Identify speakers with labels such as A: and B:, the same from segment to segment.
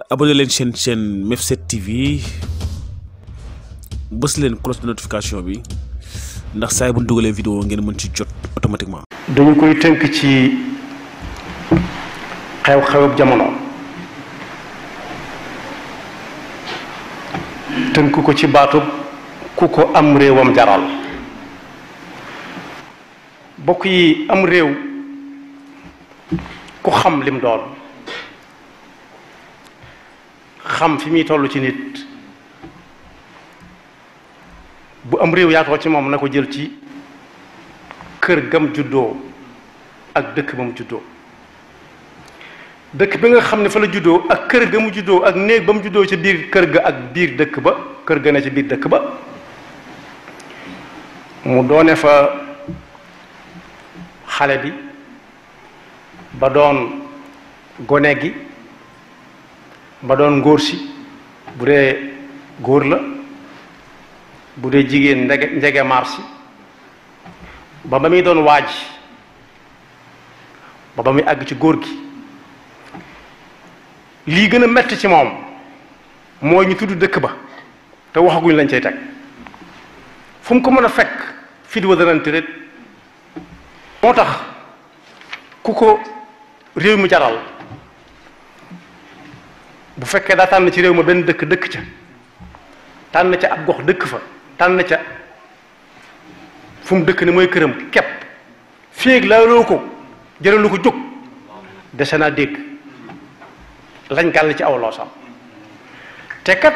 A: abonné leen chaîne Mef7 TV bës leen cloche de notification bi ndax saa bu ñu dugalee vidéo ngeen mën ci jot automatiquement.
B: dañu koy tënk ci xew-xewub jamono tënk ko ci baatub ku ko am réewam jaral. bokk yi am réew ku xam lim doon xam fi muy toll ci nit bu am réew yaatoo ci moom na ko jël ci kër gam juddoo ak dëkk ba mu juddoo. dëkk bi nga xam ne fa la juddoo ak kër ga mu juddoo ak néeg ba mu juddoo ci biir kër ga ak biir dëkk ba kër ga ne ci biir dëkk ba mu doone fa xale bi ba doon gone gi ba doon ngóor si bu dee góor la bu dee jigéen njege marsi ba muy doon waaj ba muy àgg ci góor gi. lii gën a metti ci moom mooy ñu tudd dëkk ba te waxaguñ lañ cay teg fu mu ko mën a fekk fit wa danante rek moo tax ku ko réew mi jaral bu fekkee daa tànn ci réew ma benn dëkk ca tànn ca ab gox dëkk fa tànn ca fu mu dëkk ne mooy këram kepp féeg laaloo ko jëralu ko jóg dese naa dégg lañ gàll ci aw loosam te kat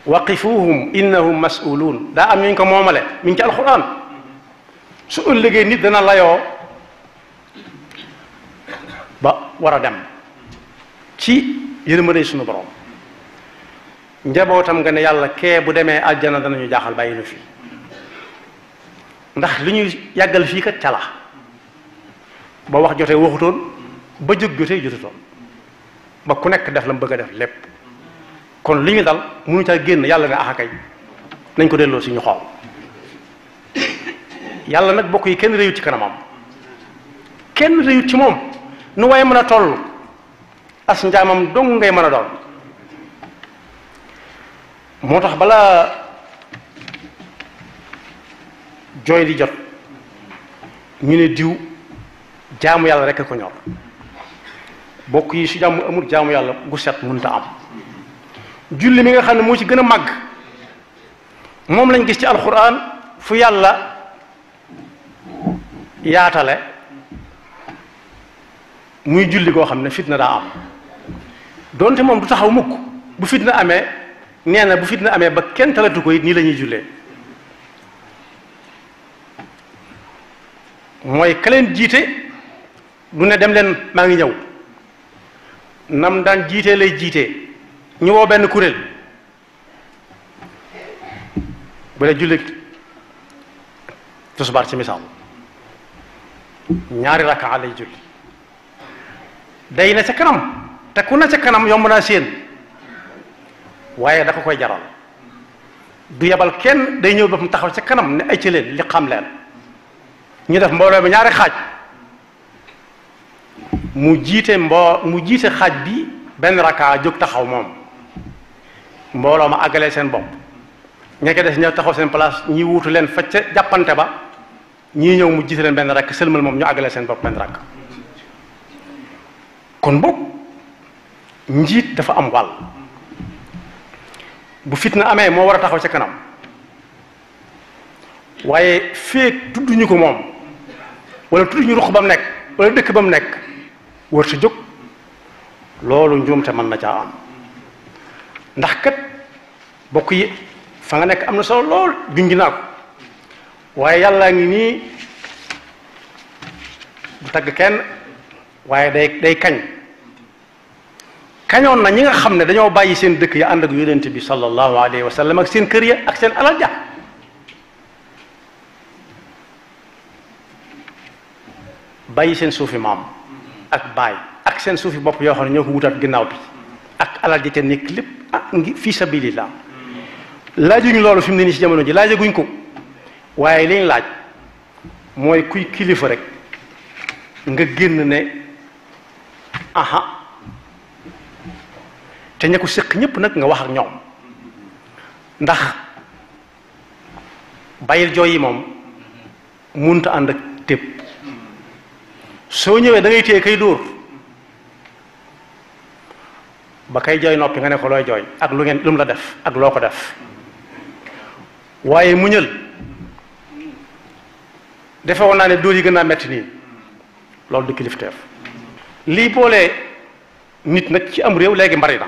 B: waqifuhum innahum mas'uluun daa am ñu ko moomale mi ngi ci alxuraan su ëllëgee nit dana layoo ba war a dem ci yërmande sunu borom njabootam nga ne yàlla kee bu demee aljana danañu jaaxal bàyyi nu fi ndax li ñuy yàggal fii kat cala ba wax jotee waxutoon ba jóg jotee jotutoon ba ku nekk def la mu bëgg a def lépp kon li ñu dal mënu caa génn yàlla ne axakay nañ ko delloo si ñu xool yàlla nag bokk yi kenn réyut ci kanamam kenn réyut ci moom nu waaye mën a toll as njaamam dong ngay mën a doon moo tax balaa jooy di jot ñu ne diw jaamu yàlla rekk ko ñor bokk yi su jàmm amul jaamu yàlla gu set mënta am julli mi nga xam ne moo ci gën a màgg moom lañ gis ci alxuraan fu yàlla yaatale muy julli goo xam ne fitna daa am donte moom du taxaw mukk bu fitna amee nee na bu fitna amee ba kenn talatu ko it nii la ñuy jullee mooy ka leen jiite du ne dem leen maa ngi ñëw nam daan jiitee lay jiitee ñu woo benn kuréel bu dee julli tisbaar ci misaal ñaari rakkaa lay julli day na ca kanam te ku na ca kanam yomb naa séen waaye da ko koy jaral du yebal kenn day ñëw ba mu taxaw ca kanam ne ay ci leen li xam leen ñu def mbooloo bi ñaari xaaj mu jiite xaaj bi benn rakkaa jóg taxaw moom mbooloo ma àggalee seen bopp ña ko des ñëw taxaw seen place ñi wuutu leen fa ca jàppante ba ñii ñëw mu jiite leen benn rakk sëlmal moom ñu àggalee seen bopp benn rakk kon boog njiit dafa am wàll bu fitna amee moo war a taxaw ca kanam waaye feek tudduñu ko moom wala tudduñu ruq ba mu nekk wala dëkk ba mu nekk wër sa jóg loolu njuumte mën na caa am ndax kat bokk yi fa nga nekk am na solo lool junj naa ko waaye yàllaa ngi nii du tagg kenn waaye day kañ kañoon na ñi nga xam ne dañoo bàyyi seen dëkk ya ànd ak yonent bi sallallahu alayhi wa sallam ak seen kër ya ak seen alal ja bàyyi seen suufi maam ak baay ak seen suufi bopp yoo xam ne ñoo ko wutaat ginnaaw bi ak alal ji te nekk lépp ngi fi sabilillah laajuñu loolu fi mu ne nii ci jamono ji laajaguñ ko waaye liñ laaj mooy kuy kilifa rek nga génn ne aha te ña ko séq ñëpp nag nga wax ak ñoom ndax bàyyil jooy yi moom munta ànd ak tépp soo ñëwee da ngay téye kay dóor ba kay jooy noppi nga ne ko looy jooy ak lu mu la def ak loo ko def waaye muñal defe woon naa ne dóor yi gën naa metti nii loolu du kilifteef lii boole nit nag ci am réew léegi bari na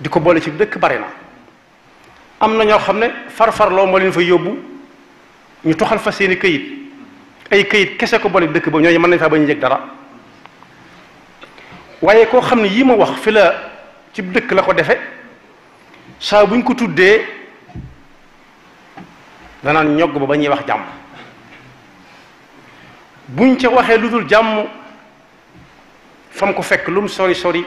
B: di ko boole ci dëkk bari na am na ñoo xam ne farfarloo moo leen fa yóbbu ñu toxal fa seeni këyit ay këyit kese ko boole dëkk ba ñooñu mën nañ faa ba ñu yëg dara waaye koo xam ne yii ma wax fi la ci dëkk la ko defe saa buñ ko tuddee danaan ñogg ba ñuy wax jàmm buñ ca waxee lu dul jàmm fam ko fekk lu mu sori sori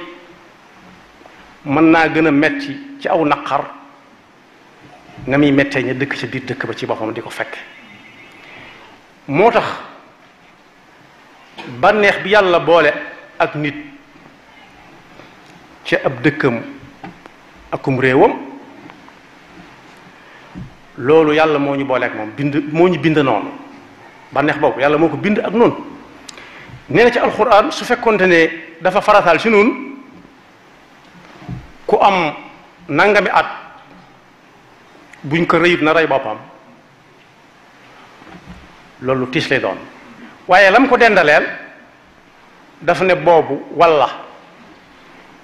B: mën naa gën a metti ci aw naqar na muy mettee ña dëkk ca biir dëkk ba ci boppam di ko fekk moo tax bànneex bi yàlla boole ak nit ci ab dëkkam akum réewam loolu yàlla moo ñu boole ak moom moo ñu bind noonu bànneex boobu yàlla moo ko bind ak noonu nee na ci alxuraan su fekkonte ne dafa farataal ci noonu ku am nangami at buñ ko rëyut na rey boppam loolu tiis lay doon waaye lam ko dendaleel dafa ne boobu walla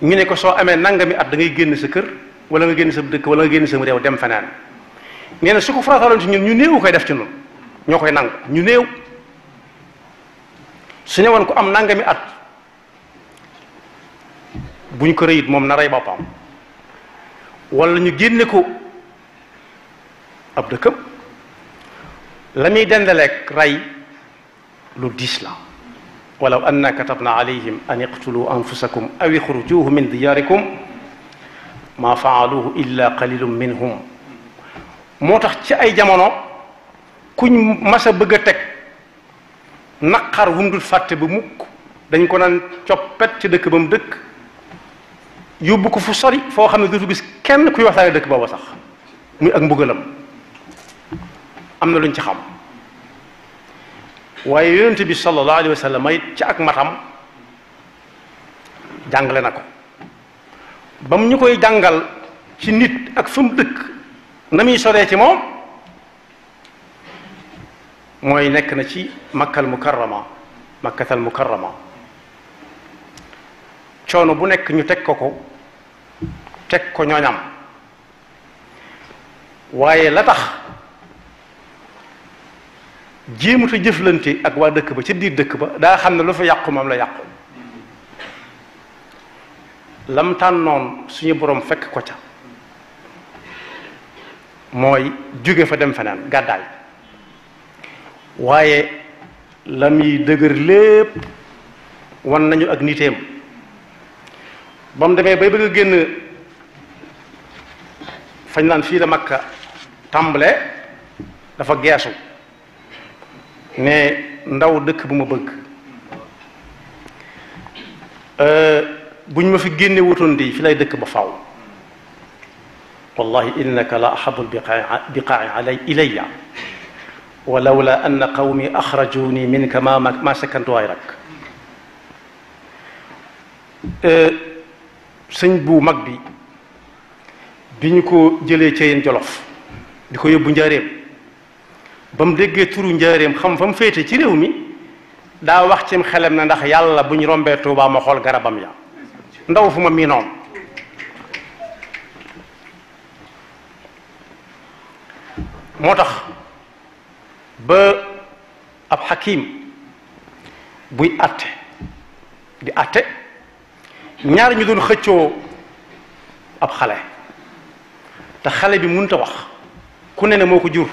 B: ñu ne ko soo amee nangami at da ngay génn sa kër wala nga génn sa dëkk wala nga génn sa réew dem feneen nee na su ko farataaloon ci ñun ñu néew koy def ci ñun ñoo koy nangu ñu néew su ne woon ko am nangami at buñ ko rëyit moom na rey boppam wala ñu génne ko ab dëkkam la muy dendaleeg rey lu diis la walaw anna katabna alayhim an iqtulu anfusakum aw ixrujuhu min diyarikum ma faaluhu illa qalilun minhum moo tax ci ay jamono kuñ mas a bëgg a teg naqar wu mu dul fàtte ba mukk dañ ko naan coppet ci dëkk ba mu dëkk yóbbu ko fu sori foo xam ne dootu gis kenn kuy waxtaane dëkk booba sax muy ak mbugalam am na luñ ci xam waaye yonent bi sallallahu alayhi wa sallam ay ci ak matam jàngale na ko ba mu ñu koy jàngal ci nit ak fa mu dëkk na muy soree ci moom mooy nekk na ci makkatal mukarrama coono bu nekk ñu teg ko ñooñam waaye la tax jéemut a jëflante ak waa dëkk ba ca biir dëkk ba daa xam ne lu fa yàqu moom la yàqu lam tànnoon suñu boroom fekk ko ca mooy jóge fa dem feneen gàddaay waaye la muy dëgër lépp wan nañu ak niteem ba mu demee bay bëgg a génn fañ naan fii la Makka tàmbale dafa geesu ne ndaw dëkk bu ma bëgg buñ ma fi génne wutoon di fi lay dëkk ba faw wallahi innaka la ahabu lbiqaai alay ilayya wa lawla anna qawmi axrajuni minka ma sakantu gayrak sëñ bu mag bi ñu ko jëlee ca yéen Jolof di ko yóbbu njaareem ba mu déggee turu njaareem xam fa mu féete ci réew mi daa wax cim xelam na ndax yàlla bu ñu rombee Tuubaa ma xool garabam ya ndaw fu ma mii noonu moo tax ba ab xakim buy àtte di àtte ñaar ñu doon xëccoo ab xale te xale bi mënut a wax ku ne moo ko jur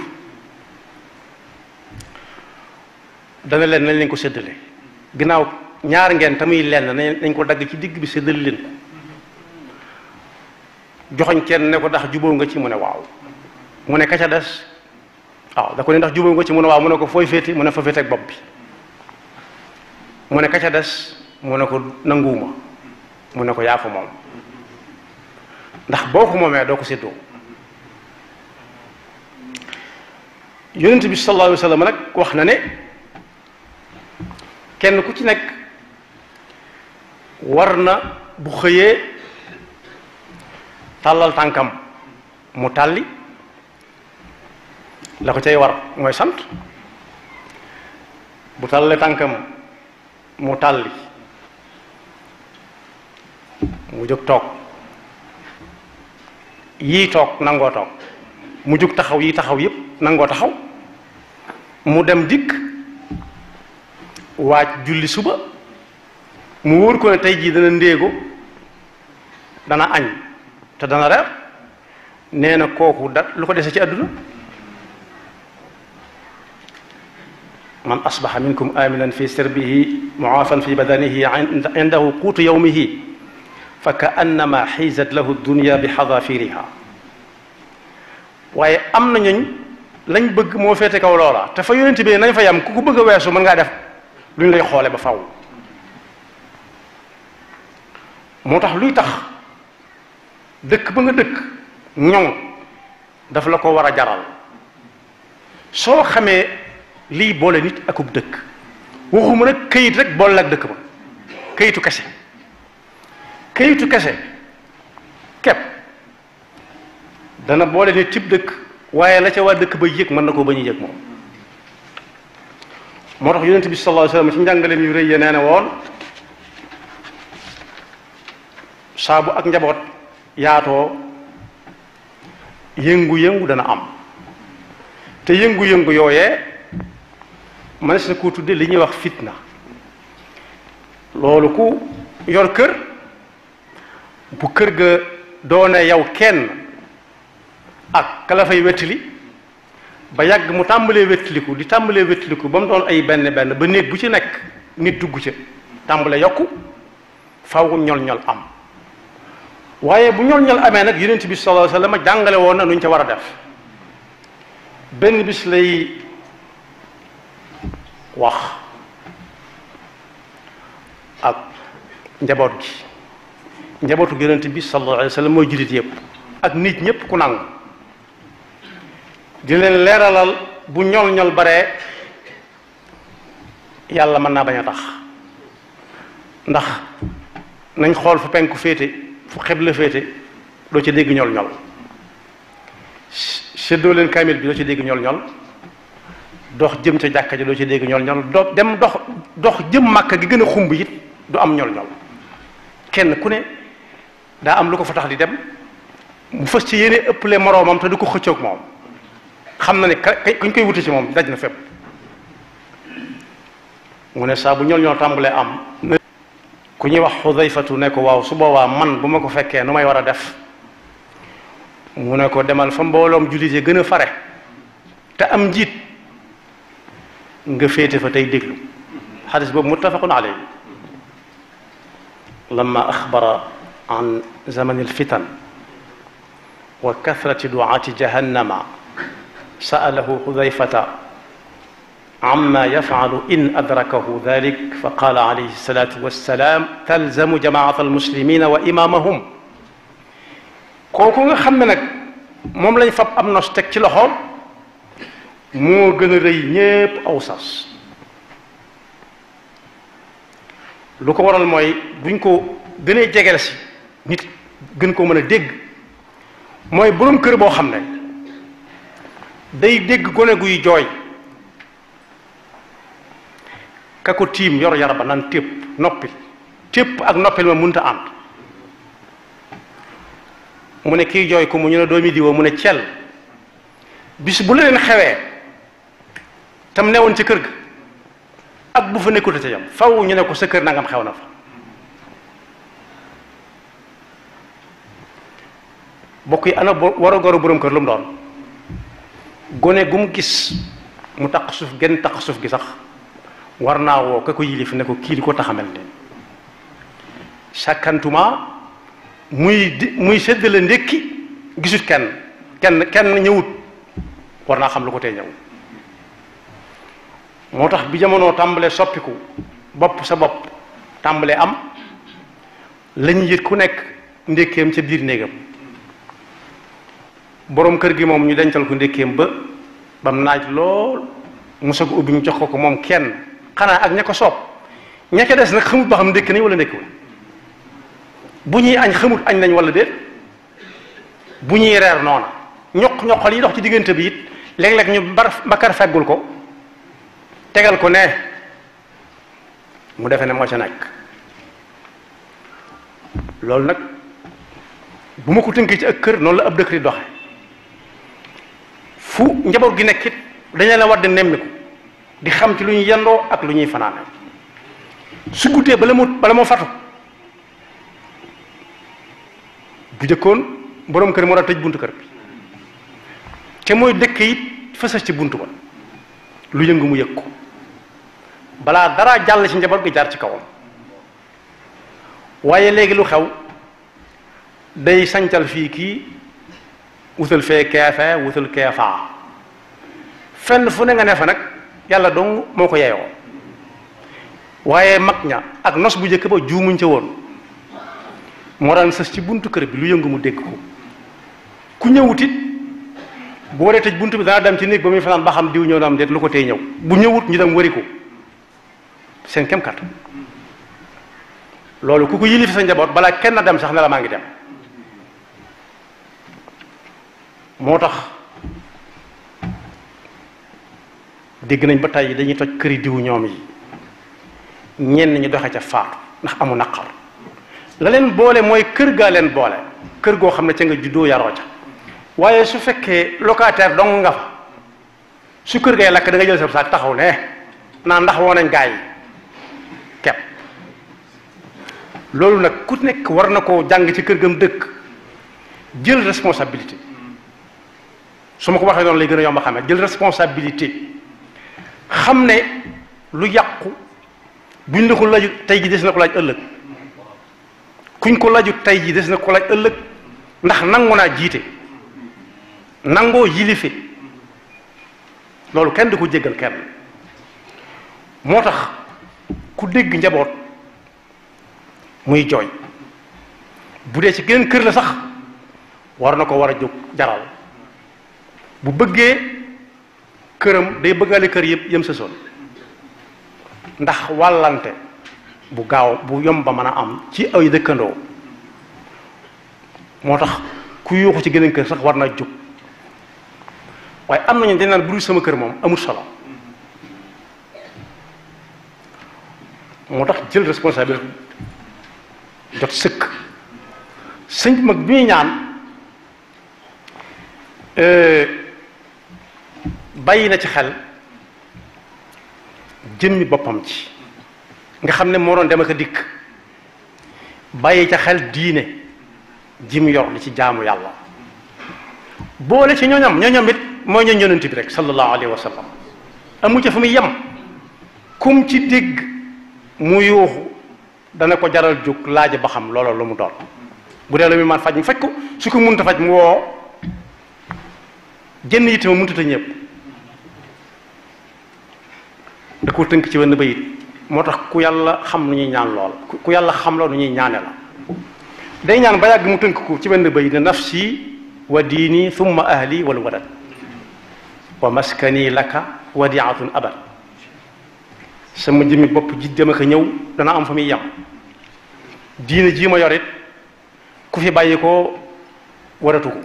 B: dana leen nañ leen ko séddale ginnaaw ñaar ngeen te muy lenn nañ ko dagg ci digg bi séddale leen ko joxoñ kenn ne ko ndax jubóo nga ci mu ne waaw mu ne ka ca des waaw da ko ne ndax jubóo nga ci mu ne waaw mu ne ko fooy féeti mu ne fa féete ak bopp bi mu ne ka ca des mu ne ko nanguwuma mu ne ko yaa ko moom ndax boo ko moomee doo ko séddoo. yonent bi sallallahu alayhi wa sallam nag wax na ne kenn ku ci nekk war na bu xëyee tàllal tànkam mu tàlli la ko cay war mooy sant bu tàllalee tànkam mu tàlli mu jóg toog yii toog nangoo toog mu jóg taxaw yii taxaw yépp nangoo taxaw mu dem dikk waaj julli suba mu wóor ko ne tey jii dana ndéego dana añ te dana reer nee na kooku da lu ko dese ci àdduna man asbaxa minkum aminan fi sirbihi muaafan fi badanihi indahu quutu yawmihi fa ka annama xiizat lahu dunya bi xadafiriha waaye am na ñooñ lañ bëgg moo féete kaw loola te fa yonent bi nañ fa yam ku ko bëgg a weesu mën ngaa def lu ñu lay xoole ba faw moo tax luy tax dëkk ba nga dëkk ñoŋ daf la ko war a jaral soo xamee lii boole nit akub dëkk waxuma nag këyit rek boole ak dëkk ba këyitu kese këyitu kese kepp dana boole nit cib dëkk waaye la ca waa dëkk ba yëg mën na koo bañ a yëg moom moo tax yonent bi sallallahu alayhi wasallam ci njàngaleem yu rëy ya nee na woon saabu ak njaboot yaatoo yëngu-yëngu dana am te yëngu-yëngu yooyee mënees na koo tudde li ñuy wax fitna loolu ku yor kër bu kër ga doone yow kenn ak kala fay wettili ba yàgg mu tàmbalee wettiliku di tàmbalee wettiliku ba mu doon ay benn benn ba néeg bu ci nekk nit dugg ca tàmbale yokku faw ñol-ñol am waaye bu ñol-ñol amee nag yonent bi sallallahu alayhi wasallam jàngale woon na nu ñu ca war a def benn bis lay wax ak njaboot gi njabootu yonent bi sallallahu alayhi wasallam mooy jullit yépp ak nit ñépp ku nangu di leen leeralal bu ñol-ñol baree yàlla mën naa bañ a tax ndax nañ xool fu penku féete fu xibla féete doo ci dégg ñol-ñol séddoo leen kaamil bi doo ci dégg ñol-ñol dox jëm ca jàkka ji doo ci dégg ñol-ñol dem dox jëm màkka gi gën a xumb it du am ñol-ñol kenn ku ne daa am lu ko fa tax di dem mu fas ci yéene ëpple moroomam te du ko xëccoog moom xam na ne kuñ koy wuti ci moom daj na fépp mu ne saa bu ñol-ñol tàmbalee am ku ñuy wax Xudayfatu ne ko waaw su boobaa man bu ma ko fekkee nu may war a def mu ne ko demal fa mbooloom jullit yi gën a fare te am njiit nga féete fa tey déglu xadis boobu muttafaqun alayhi lamma axbara an zamani alfitan wa kathrati du'ati jahannama sa'alahu Xudayfata amma yaf'alu in adrakahu dhalik fa qala alayhi salatu wassalam talzamu jamaata almuslimina wa imamahum kooku nga xam ne nag moom lañ fab am nos teg ci loxoom moo gën a rëy ñépp aw sas lu ko waral mooy buñ ko gënee jegeel si nit gën koo mën a dégg mooy boroom kër boo xam ne day dégg gone guy jooy ka ko tiim yor yara ba naan tépp noppil tépp ak noppil ma mënta ànd mu ne kii jooy ko mu ñu ne doomi diwoo mu ne cel bis bu leen xewee tam newoon ci kër ga ak bu fa nekkul ca yam faw ñu ne ko sa kër nangam xew na fa bokk yi ana war a goru boroom kër lu mu doon gone gu mu gis mu taq suuf genn taq suuf gi sax war naa woo ka ko yilif ne ko kii di ko taxamel ne sàkkantuma muy séddale ndékki gisut kenn ñëwut war naa xam lu ko tee ñëw moo tax bi jamono tàmbalee soppiku bopp sa bopp tàmbalee am lañu yët ku nekk ndékkeem ca biir néegam boroom kër gi moom ñu dencal ko ndékkeem bam naaj lool mu soog ubbi ñu jox ko moom kenn xanaa ak ña ko soob ña ca des nag xamut ba xam ndékk nañ wala ndékkiwul bu ñuy añ xamut añ nañ wala déet bu ñuy reer noona ñoqal yi dox ci diggante bi it léeg-léeg ñu bakar feggul ko tegal ko ne mu defe ne moo ca nekk loolu nag bu ma ko tënkee ci ak kër noonu la ab dëkk di doxe fu njaboot gi nekk it dañu la war di nemmiku di xam ci lu ñuy yendoo ak lu ñuy fanaane su guddee bala moo fatu bu jëkkoon boroom kër moo daan tëj buntu kër bi te mooy dëkk it fësas ci buntu ba lu yëngu mu yëg ko balaa dara jàll ci njaboot gi jaar ci kawam waaye léegi lu xew day sancal fii kii wutal fee keefe wutal keefaa fenn fu ne nga ne fa nag yàlla dong moo ko yeyoo waaye mag ña ak nos bu njëkk ba juumuñ ca woon moo daan sës ci buntu kër bi lu yëngu mu dégg ko ku ñëwut it bu waree tëj buntu bi dana dem ci néeg ba muy fanaan ba xam diw ñëw na am déet lu ko tey ñëw bu ñëwut ñu dem wari ko seen kem kat loolu ku ko yilif sa njaboot balaa kenn dem sax ne la maa ngi dem moo tax dégg nañ ba tey dañuy toj këri diw ñoom yi ñenn ñi doxe ca faatu ndax amu naqar la leen boole mooy kër gaa leen boole kër goo xam ne ca nga juddoo yaroo ca waaye su fekkee locataire dong nga fa su kër gay lakk da nga jël sa saak taxaw ne naa ndax woo nañ gaa yi kepp loolu nag ku nekk war na koo jàng ci kër gam dëkk jël responsabilité su ma ko waxee noonu lay gën a yomb a xamee jël responsabilité xam ne lu yàqu buñ la ko laju tey ji des na ko laaj ëllëg kuñ ko laju tey ji des na ko laaj ëllëg ndax nangu naa jiite nangoo yilife loolu kenn du ko jéggal kenn moo tax ku dégg njaboot muy jooy bu dee ci geneen kër la sax war na ko war a jóg jaral bu bëggee këram day bëggale kër yëpp yëm sa son ndax wàllante bu gaaw bu yomb ba mën a am ci ay dëkkandoo moo tax ku yuuxu ci geneen kër sax war na jóg waaye am nañu dañ naan bu dul sama kër moom amul solo moo tax jël responsabilité jot sëkk sëñ mag bi ñuy ñaan bàyyi na ci xel jëmmi boppam ci nga xam ne moo doon dem ak a dikk bàyyi ca xel diine jim yor li ci jaamu yàlla boole ci ñooñam it mooy ñooñ yonent bi rek sallallahu alayhi wa sallam amu ca fu muy yem kum ci dégg mu yuuxu dana ko jaral jóg laaj ba xam loolu lu mu doon bu dee lu muy man faj mu faj ko su ko mënta faj mu woo jënn yitte ma mënta ñëpp da ko tënk ci wenn bayit moo tax ku yàlla xam nu ñuy ñaan lool ku yàlla xam loolu nu ñuy ñaane la day ñaan ba yàgg mu tënk ko ci wenn bayit ne nafsi wa diini thumma ahli wal walad wa maskani laka wadiatun abad sama jëmmi bopp ji dem ak ñëw dana am fa muy yem diine jii ma yorit ku fi bàyyi ko waratu ko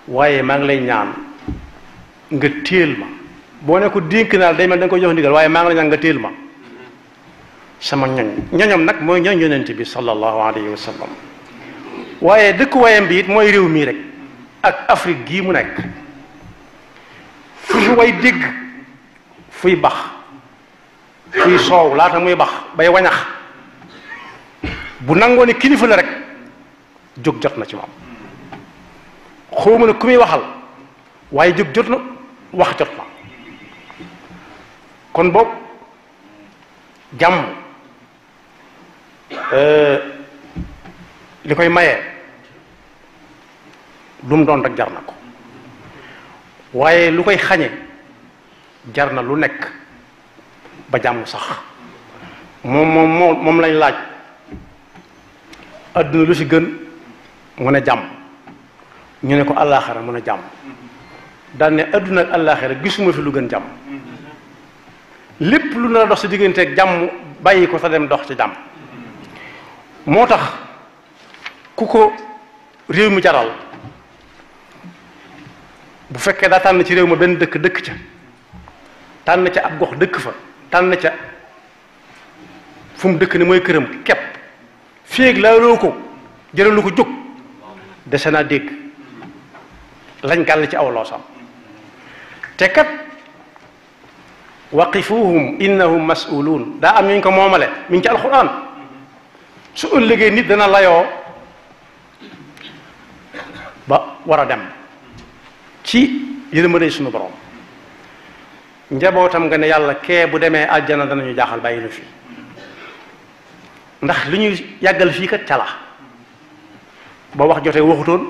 B: waaye maa ngi lay ñaan nga téel ma boo ne ko dénk naa day mel da nga koy jox ndigal waaye maa ngi lay ñaan nga téel ma sama ñoñam nag mooy ñoñ yonent bi sallallahu alayhi wa sallam waaye dëkkuwaayam bi it mooy réew mii rek ak Afrique gii mu nekk fu fi way dégg fuy bax fuy soow laata muy bax bay wañax bu nangoo ne kilifa la rek jóg jot na ci moom xawma ne ku muy waxal waaye jóg jot na wax jot na kon boog jàmm li koy maye lu mu doon rek jar na ko waaye lu koy xañe jar na lu nekk ba jàmm sax moom lañ laaj adduna lu fi gën mu ne jàmm ñu ne ko àllaaxira mu ne jàmm daan ne adduna ak àllaaxira gisuma fi lu gën jàmm lépp lu na dox si digganteeg jàmm bàyyi ko sa dem dox ci jàmm moo tax ku ko réew mi jaral bu fekkee daa tànn ci réew ma benn dëkk dëkk ca tànn ca ab gox dëkk fa tànn ca fu mu dëkk ne mooy këram képp féeg laaloo ko jëralu ko jóg dese naa dégg lañ gàll ci aw loosam te kat waqifuhum innahum mas'uluun daa am ñu ko moomale mi ngi ci alquran su ëllëgee nit dana layoo ba war a dem ci yërmande suñu borom njabootam nga ne yàlla kee bu demee àjjana danañu jaaxal bàyyi nu fi ndax li ñuy yàggal fii kat cala ba wax jotee waxutoon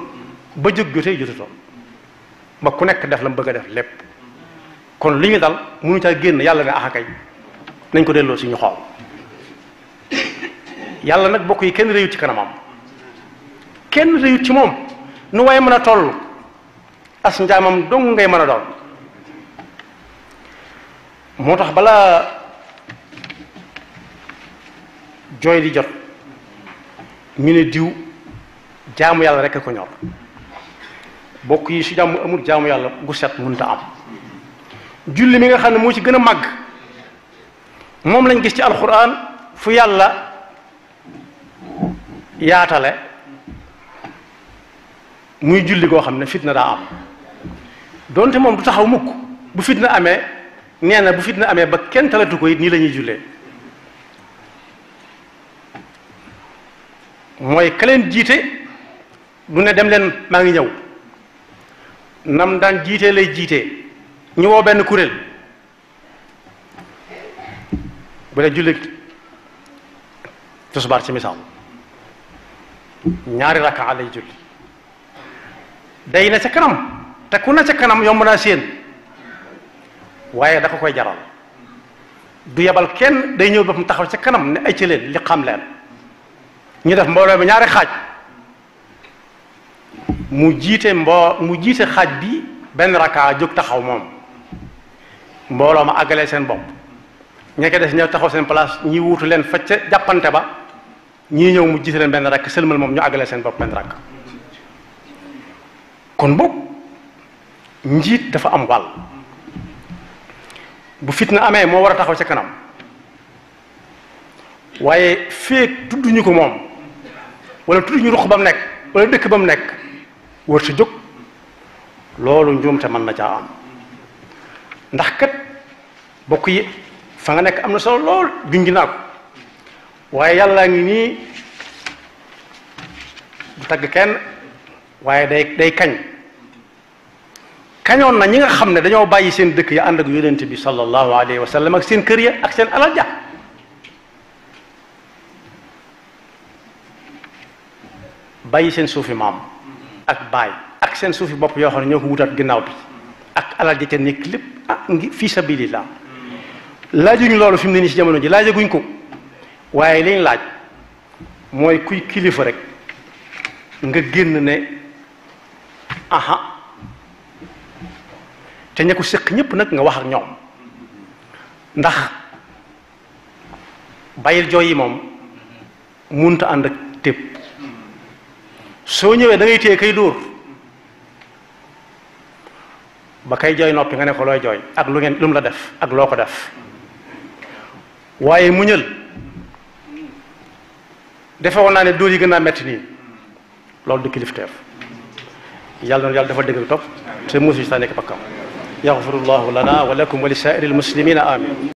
B: ba jóg jotee jotutoon ba ku nekk def la mu bëgg a def lépp kon li ñu dal mënu caa génn yàlla ne axakay nañ ko delloo si ñu xool yàlla nag bokk yi kenn réyut ci kanamam kenn réyut ci moom nu waaye mën a toll as njaamam dong ngay mën a doon moo tax balaa jooy di jot ñu ne diw jaamu yàlla rekk ko ñor bokk yi su jàmm amul jaamu yàlla gu set mënta am julli mi nga xam ne moo ci gën a màgg moom lañ gis ci alxuraan fu yàlla yaatale muy julli goo xam ne fitna daa am donte moom du taxaw mukk bu fitna amee nee na bu fitna amee ba kenn talatu ko it nii la ñuy jullee mooy ka leen jiite du ne dem leen maa ngi ñëw nam daan jiitee lay jiitee ñu woo benn kuréel bu dee julli tisbaar ci misaal ñaari rakkaa lay julli day na ca kanam te ku na ca kanam yomb naa séen waaye da ko koy jaral du yebal kenn day ñëw ba mu taxaw ca kanam ne ay ci leen li xam leen ñu def mbooloo bi ñaari xaaj mu jiite xaaj bi benn rakkaa jóg taxaw moom mbooloo ma àggalee seen bopp ñeke des ñëw taxaw seen place ñi wuutu leen fa ca jàppante ba ñii ñëw mu jiite leen benn rakk sëlmal moom ñu àggalee seen bopp benn rakk kon boog njiit dafa am wàll bu fitna amee moo war a taxaw ca kanam waaye feek tudduñu ko moom wala tudduñu ruq ba mu nekk wala dëkk ba mu nekk war sa jóg loolu njuumte mën na caa am ndax kat bokk yi fa nga nekk am na solo lool junj naa ko waaye yàllaa ngi nii du tagg kenn waaye day kañ kañoon na ñi nga xam ne dañoo bàyyi seen dëkk ya ànd ak yonent bi sallallahu alayhi wa sallam ak seen kër ya ak seen alal ja bàyyi seen suufi maam ak baay ak seen suufi bopp yoo xam ne ñoo ko wutaat ginnaaw bi ak alal ja ca nekk lépp ngi fi sabilillah laajuñ loolu fi mu ne nii si jamono ji laajaguñ ko waaye liñ laaj mooy kuy kilifa rek nga génn ne aha te ña ko séq ñépp nag nga wax ak ñoom ndax bàyyil jooy yi moom munta ànd ak tépp soo ñëwee da ngay téye kay dóor ba kay jooy noppi nga ne ko looy jooy ak lu mu la def ak loo ko def waaye muñal defe woon naa ne dóor yi gën naa metti nii loolu du kilifteef yàlla noonu yàlla dafa dégg topp te musu si taa nekk bakkam yaxfirullahu lana wa lakum wa li saa'iril muslimina amin